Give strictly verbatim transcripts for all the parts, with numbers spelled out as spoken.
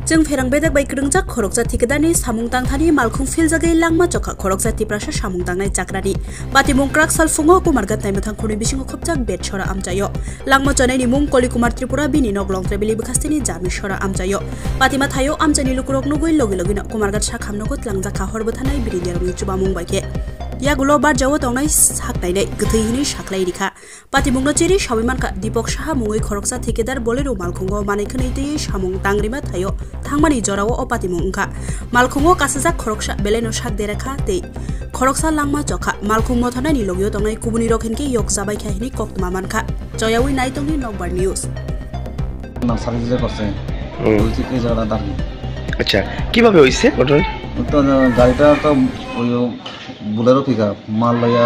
Chwng pherang bedek bai kwrwngjak khoroksa thikedarni samung tangthani malkhung philjagwi langma chokha khoroksa Tiprasa samung tangnai chakrani. Patimung kwrak sal phungo Kumarghat naimwthang khorni bisingo khopjak Betsora amchaio. Langma chonaini mung Koli Kumar Tripura, bini nok Longtrebili bwkhasteni Jami Sora amchaio. Patima thaio amchaini lukurok nugwi logi logino Kumarghat sakham nogo tlangjak kha hor bwthanai birinirokni chubamung bai khe. Yagulo barjao tongnai saknainai kwthwi hinwi saklai rikha. Patimungno chiri sawi mankha Dipok Saha mungwi khoroksa thiketar Bolero malkhungo manwi khwnwi twiwi samung tangrima thaio thangmani jorao o patimung wngkha. Malkhungo kasajak khoroksa belaino sak derakha tei khoroksa langma chokha. Malkhung mothornaini logio tongnai kubunirok hinkhe yok chabaikha hinwi koktwma mankha. Choyawi naitongni Nokbar News. Nursery যে করছে, হুম। ওই থেকে এই জায়গাটা দাঁড়িয়ে। আচ্ছা, কিভাবে হইছে ঘটনা? তো গাড়িটা তো ওই বুলেরো পিক আপ, মাল লইয়া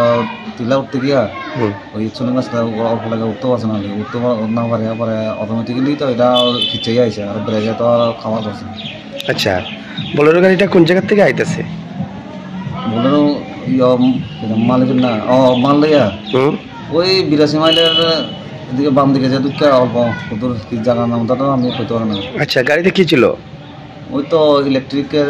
টিলা উঠতে গিয়া হুম। ওই চুনি মাছটা অল্প লাগে উঠতে পারছে না, উঠতে পার-, না পারে, পরে অটোমেটিক্যালি তো এটা খিচে আইছে, আর ব্রেকে তো আর খাওয়া করছে না। আচ্ছা, বোলেরো গাড়িটা কোন জায়গা থেকে আইতাছে? বোলেরো, ইয়া, মাল না, ও, মাল লইয়া হুম। ওই বিরাশি মাইলের এদিকে বাম দিকে যে দুঃখে অল্প কত কি জায়গার নামটা তো আমি কইতে পারি না। আচ্ছা, গাড়িতে কি ছিল? ওই তো ইলেকট্রিকের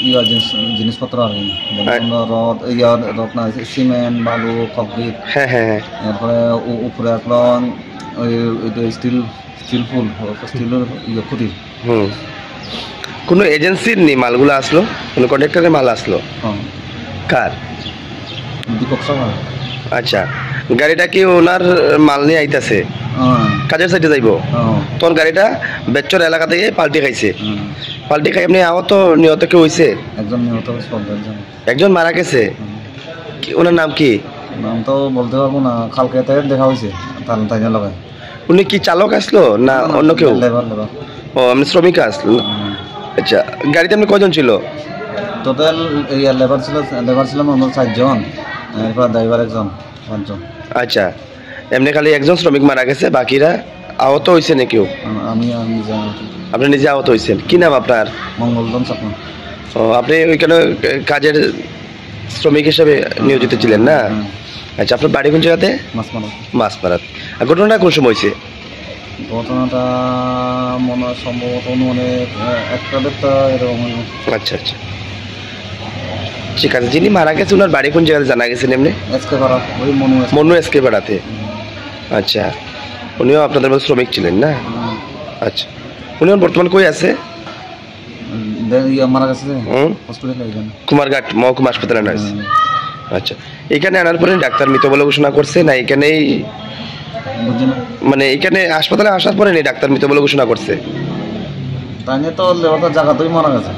ইয়া জিনিস, জিনিসপত্র আর কি। যেমন আর রড, ইয়া রড না, সিমেন্ট, বালু, কংক্রিট। হ্যাঁ, হ্যাঁ, হ্যাঁ। এরপরে উ-, উপরে এখন ওই, ওই যে স্টিল, স্টিল ফুল, স্টিলের ইয়ে খুঁটি। হুম। কোনো এজেন্সির নি মালগুলো আসলো? কোনো কন্ট্রাক্টরের মাল আসলো? হ্যাঁ। কার? দীপক সাহা। আচ্ছা, গাড়িটা কি ওনার মাল নিয়ে আইতাছে? হ্যাঁ। কাজের সাইডে যাইবো? হ্যাঁ। তখন গাড়িটা বেচ্চর এলাকা থেকে পাল্টি খাইছে? হ্যাঁ। পাল্টি খাই এমনি আহত নিহত কেউ হইছে? একজন নিহত হয়েছে, একজন। একজন মারা গেছে? হুম। কি, ওনার নাম কি? নাম তো বলতে পারবো না, কালকে তাই দেখা হয়েছে, তার, তাই লগে। উনি কি চালক আসলো না না, না, অন্য কেউ? Labour, labour. ও, আপনি শ্রমিক আসলো? হুম। আচ্ছা, গাড়িতে আপনি কয়জন ছিল? টোটাল এই লেবার ছিল, লেবার ছিলাম আমরা চারজন, এরপর ড্রাইভার একজন, পাঁচজন। আচ্ছা, এমনি খালি একজন শ্রমিক মারা গেছে, বাকিরা আহত হইছে না কেউ? আ-, আমি, আমি নিজে আহত। আপনি নিজে আহত হইছেন? কি নাম আপনার? মঙ্গলধন চাকমা। ও, আপনি ওইখানে, এ, কাজের শ্রমিক হিসেবে নিয়োজিত ছিলেন না? হ্যাঁ। আচ্ছা, আপনার বাড়ি কোন জায়গাতে? মাছমারা। মাছমারাত। আর ঘটনাটা কোন সময় হয়েছে? ঘটনাটা মনে হয় সম্ভবত অনুমানে, আহ, একটা দেড়টা এরকম হইব। আচ্ছা, আচ্ছা। ঠিক আছে, যিনি মারা গেছে, ওনার বাড়ি কোন জায়গাতে জানা গেছে এমনি? এসকে পাড়া, ওই মনু এসকে। মনু এসকে পাড়াতে? হুম। আচ্ছা, উনিও আপনাদের মতো শ্রমিক ছিলেন না? হুম। আচ্ছা, উনি এখন বর্তমান কই আছে? উম, দে-, ইয়া, মারা গেছে। হুম? হসপিটালে এখানে। কুমারঘাট মহকুমা হাসপাতালে নয়। হুম। আচ্ছা, এখানে আনার পরে ডাক্তার মৃত বলে ঘোষণা করছে না এখানেই? বুঝি না। মানে এখানে হাসপাতালে আসার পরে নি ডাক্তার মৃত বলে ঘোষণা করছে? তাই নিয়ে তো লেবারটা জায়গাতেই মারা গেছে।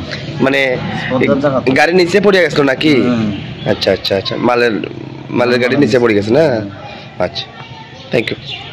মানে স্পটের জায়গাতে। গাড়ি নিচে পড়ে গেছিল নাকি? হুম। আচ্ছা, আচ্ছা, আচ্ছা। মালের, মালের গাড়ি নিচে পড়ে গেছে না? হুম। আচ্ছা, থ্যাংক ইউ।